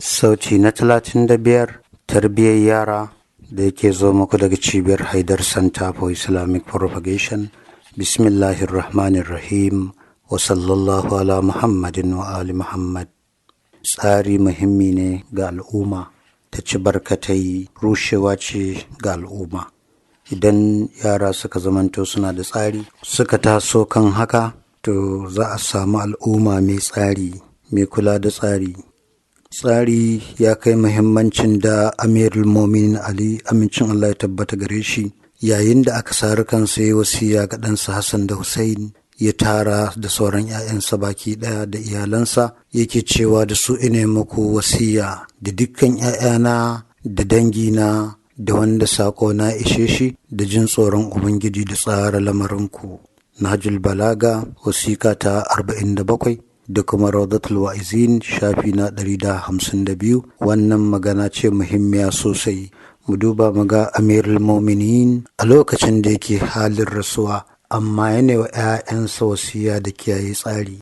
Sauti na 35, tarbiyyar yara, da yake zo muku daga cibiyar Haidar Center for Islamic Propagation. Bismillahirrahmanirrahim, wa sallallahu ala Muhammadin wa ali Muhammad. Tsari muhimmi ne ga al'umma, ta ci barkatai rushewa ce ga al'umma. Idan yara suka zamanto suna da tsari, suka taso kan haka, to za a samu al'umma mai tsari, mai kula da tsari. Tsari ya kai muhimmancin da Amirul Mominin Ali, amincin Allah ya tabbata gare shi, yayin da aka sari kansa ya wasiya ga ɗansa Hassan da Hussein, ya tara da sauran 'ya'yansa baki ɗaya da iyalansa, yake cewa da su: ine muku wasiya da dukkan 'ya'yana da dangina da wanda saƙo na ishe shi da jin tsoron Ubangiji da tsara lamarinku. Nahjul Balaga, wasiƙa ta 47, da kuma Rawdatul Wa'izin, shafi na 152. Wannan magana ce muhimmiya sosai. Mu duba mu ga Amirul Mominin a lokacin da yake halin rasuwa, amma yana wa 'ya'yansa wasiya da kiyaye tsari,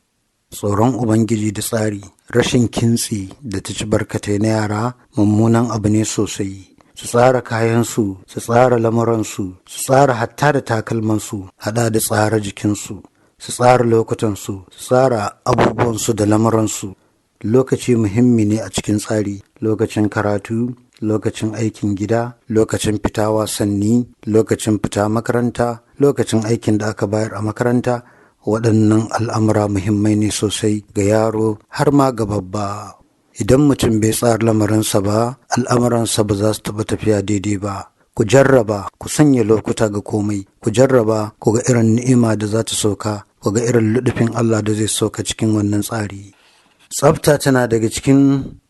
tsoron Ubangiji da tsari. Rashin kintsi da ta ci barkatai na yara mummunan abu ne sosai. Su tsara kayansu, su tsara lamuransu, su tsara hatta da takalmansu, hada da tsara jikinsu, su tsara lokutansu, su tsara abubuwansu da lamuransu. Lokaci muhimmi ne a cikin tsari: lokacin karatu, lokacin aikin gida, lokacin fita wasanni, lokacin fita makaranta, lokacin aikin da aka bayar a makaranta. Waɗannan al'amura muhimmai ne sosai ga yaro har ma ga babba. Idan mutum bai tsara lamarinsa ba, al'amuransa ba za su taɓa tafiya daidai ba. Ku jarraba ku sanya lokuta ga komai, ku jarraba ku ga irin ni'ima da za ta sauka, ku ga irin luɗufin Allah da zai sauka cikin wannan tsari. Tsafta tana daga cikin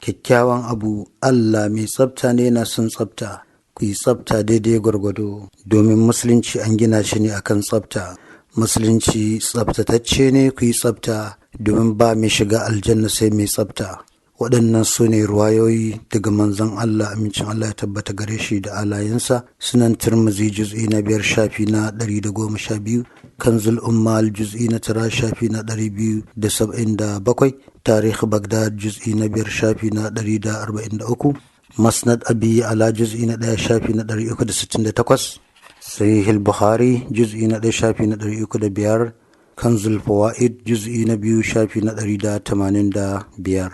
kyakkyawan abu. Allah mai tsafta ne, yana son tsafta. Ku yi tsafta daidai gwargwado, domin Musulunci an gina shi ne akan tsafta. Musulunci tsaftatacce ne. Ku yi tsafta, domin ba mai shiga aljanna sai mai tsafta. Waɗannan su ne ruwayoyi daga manzon Allah, amincin Allah ya tabbata gare shi da alayensa. Sunan Turmuzi, juz'i na 5, shafi na 112, Kanzul Ummal, juz'i na 9, shafi na 277, Tarihi Bagdad, juz'i na 5, shafi na 143, Masnad Abi Ala, juz'i na 1, shafi na 368, Sahih Bukhari, juz'i na 1, shafi na 305, Kanzul Fawaid, juz'i na 2, shafi na 185.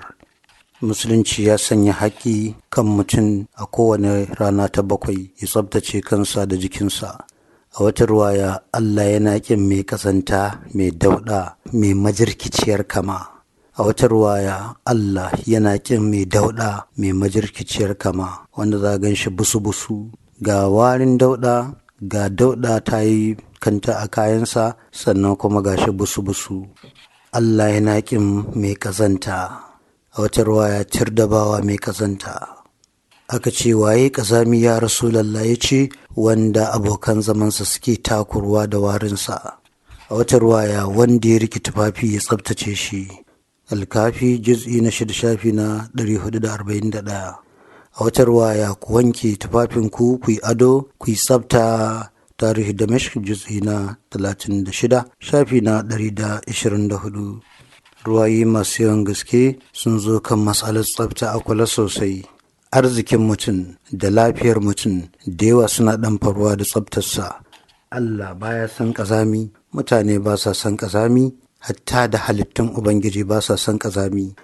Musulunci ya sanya haƙƙi kan mutum a kowane rana ta bakwai ya tsabtace kansa da jikinsa. A wata ruwaya, Allah yana ƙin mai ƙazanta, mai dauɗa, mai majirkiciyar kama. A wata ruwaya, Allah yana ƙin mai dauɗa, mai majirkiciyar kama, wanda za gan shi busu-busu, ga warin dauɗa, ga dauɗa ta yi kanta a kayansa, sannan kuma ga shi busu-busu. Allah yana ƙin mai ƙazanta. A wata ruwaya, bawa mai kazanta. Aka ce: waye kazami, ya Rasulallah? Ya ce: wanda abokan zamansa suke takurwa da warinsa. A wata ruwaya, wanda ya riki tufafi ya tsabtace shi. Alkafi, juz'i na 6, shafi na 441. A wata ruwaya, ku wanke tufafinku, ku yi ado, ku yi tsabta. Tarihi Damashq, juz'i na 36, shafi na 124. Ruwayi masu yawan gaske sun zo kan matsalar tsafta. A kula sosai. Arzikin mutum da lafiyar mutum da yawa suna ɗan faruwa da tsaftarsa. Allah baya son ƙazami, mutane ba sa son ƙazami, hatta da halittun Ubangiji ba sa son ƙazami.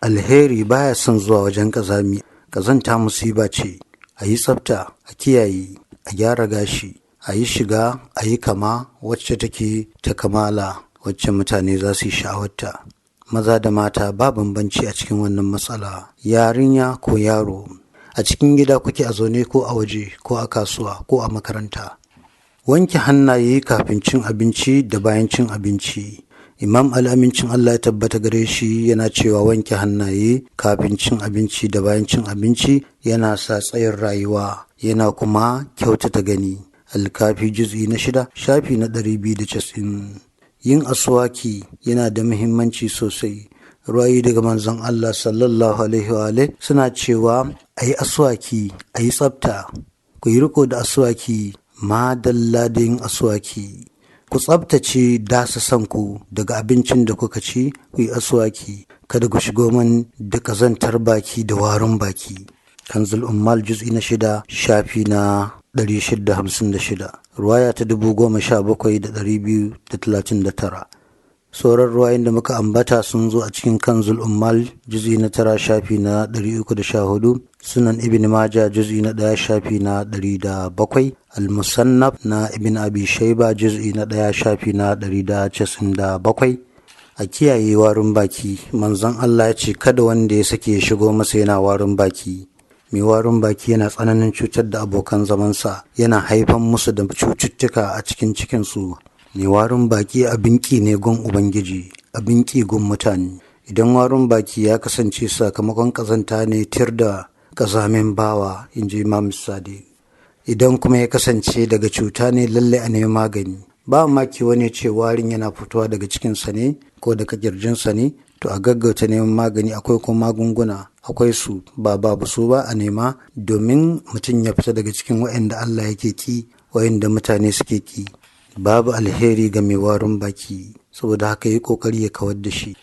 Alheri baya son zuwa wajen ƙazami. Ƙazanta musiba ce. A yi tsafta, a kiyaye, a gyara gashi, a yi shiga, a yi kama wacce take ta kamala, wacce mutane za su yi sha'awarta. Maza da mata ba bambanci a cikin wannan matsala, yarinya ko yaro, a cikin gida kuke a zaune ko a waje ko a kasuwa ko a makaranta. Wanke hannaye kafin cin abinci da bayan cin abinci. Imam Al'amincin Allah ya tabbata gare shi yana cewa wanke hannaye kafin cin abinci da bayan cin abinci yana sa tsayin rayuwa, yana kuma kyautata gani. Alkafi, juz'i na 6, shafi na 290. Yin aswaki yana da muhimmanci sosai. Ruwayi daga manzon Allah sallallahu alaihi wa suna cewa a yi aswaki, a yi tsafta, ku yi riko da aswaki, madalla da yin aswaki. Ku tsabtace dasasanku daga abincin da kuka ci, ku yi aswaki. Kada ku shigo min da ƙazantar baki da warin baki. Kanzul Ummal, juz'i na 6, shafi na 656, ruwaya ta 17,239. Sauran ruwayin da muka ambata sun zo a cikin Kanzul Ummal, juz'i na 9, shafi na 314, Sunan Ibn Maja, juz'i na 1, shafi na 107, Al-Musannaf na Ibn Abi Shaiba, juz'i na 1, shafi na 197. A kiyaye warin baki. Manzon Allah ya ce kada wanda ya sake ya shigo masa yana warin baki. Mai warin baki yana tsananin cutar da abokan zamansa, yana haifan musu da cututtuka a cikin cikinsu. Mai warin baki abin ƙi ne gun Ubangiji, abin ƙi gun mutane. Idan warin baki ya kasance sakamakon ƙazanta ne, tir da ƙazamin bawa, in ji Imam Sadi. Idan kuma ya kasance daga cuta ne, lalle a nemi magani. Ba maki wani ce warin yana fitowa daga cikinsa ne ko daga kirjinsa ne, to a gaggauta neman magani. Akwai kuma magunguna, akwai su, ba babu su ba, a nema domin mutum ya fita daga cikin waɗanda Allah yake ki, waɗanda mutane suke ki. Babu alheri ga mai warin baki, saboda haka yi kokari ya kawar da shi.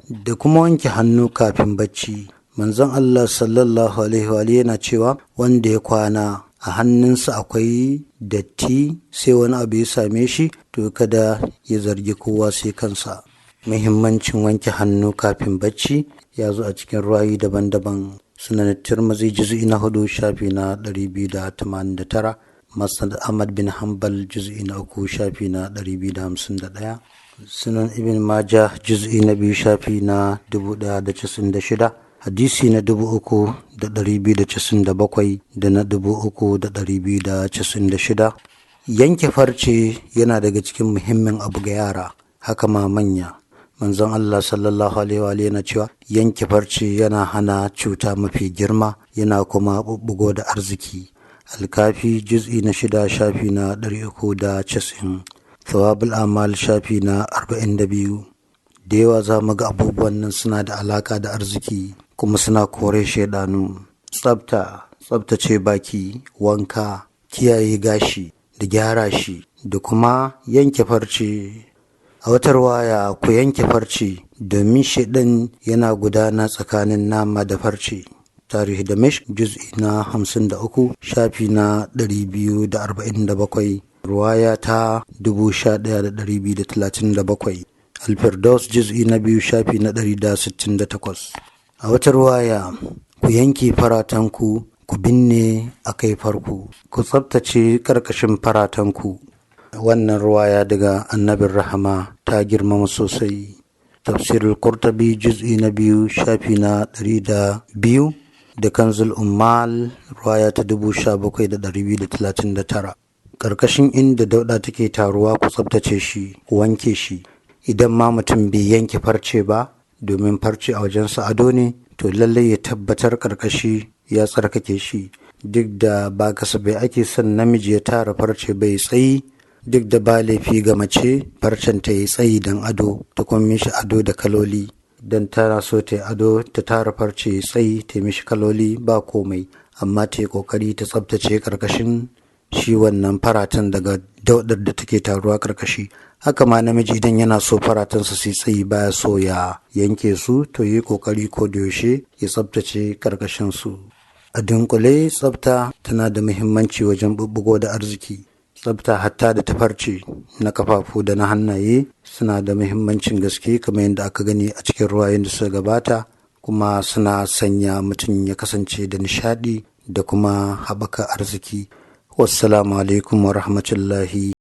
Da kuma wanke hannu kafin bacci. Manzon Allah sallallahu alaihi wa yana cewa wanda ya kwana a hannunsa akwai datti, sai wani abu ya same shi, to kada ya zargi kowa sai kansa. Muhimmancin wanke hannu kafin bacci ya zo a cikin ruwayi daban-daban: Sunan Tirmidhi, juz'i na 4, shafi na 289, Masnad Ahmad bin Hanbal, juz'i na 3, shafi na 251, Sunan Ibn Majah, juz'i na 2, shafi na 1096, hadisi na 3,297 da na 3,296. Yanke farce yana daga cikin muhimmin abu ga yara, haka ma manya. Manzon Allah sallallahu alaihi wa yana cewa yanke farce yana hana cuta mafi girma, yana kuma bubbugo da arziki. Alkafi, juz'i na 6, shafi na 390, Thawabul Amal, shafi na 42. Da yawa za mu ga abubuwan nan suna da alaka da arziki kuma suna kore shaidanu. Tsafta, tsaftace baki, wanka, kiyaye gashi da gyara shi, da kuma yanke farce. A wata waya, ku yanke farce domin shaidan yana gudana tsakanin nama da farce. Tarihi Damish, juz'i na 53, shafi na 247, ruwaya ta 11,237, Alfirdaus, juz'i na 2, shafi na 168. A wata ruwaya, ku yanke faratanku, ku binne a kai farko, ku tsabtace karkashin faratanku. Wannan ruwaya daga Annabin Rahama ta girmama sosai. Tafsirul Qurtubi, juz'i na 2, shafi na 102, da Kanzul Ummal, ruwaya ta 17,239. Karkashin inda dauda take taruwa, ku tsabtace shi, ku wanke shi. Idan ma mutum bai yanke farce ba, domin farce a wajensa ado ne, to lallai ya tabbatar karkashi ya tsarkake shi. Duk da ba kasafai ake son namiji ya tara farce bai tsayi, duk da ba laifi ga mace farcen ta yi tsayi don ado, ta kuma mishi ado da kaloli. Don tana so ta yi ado, ta tara farce tsayi, ta mishi kaloli, ba komai, amma ta yi kokari ta tsabtace karkashin shi wannan faratan daga daudar da take taruwa karkashi. Haka ma namiji, idan yana so faratansa su tsayi, baya so ya yanke su, to yi kokari ko da yaushe ya tsabtace karkashin su. A dunkule, tsabta tana da muhimmanci wajen bubbugo da arziki. Tsabta hatta da tafarci na kafafu da na hannaye suna da muhimmancin gaske, kamar yadda aka gani a cikin ruwayen da suka gabata, kuma suna sanya mutum ya kasance da nishadi da kuma haɓaka arziki. Wassalamu alaikum wa rahmatullahi.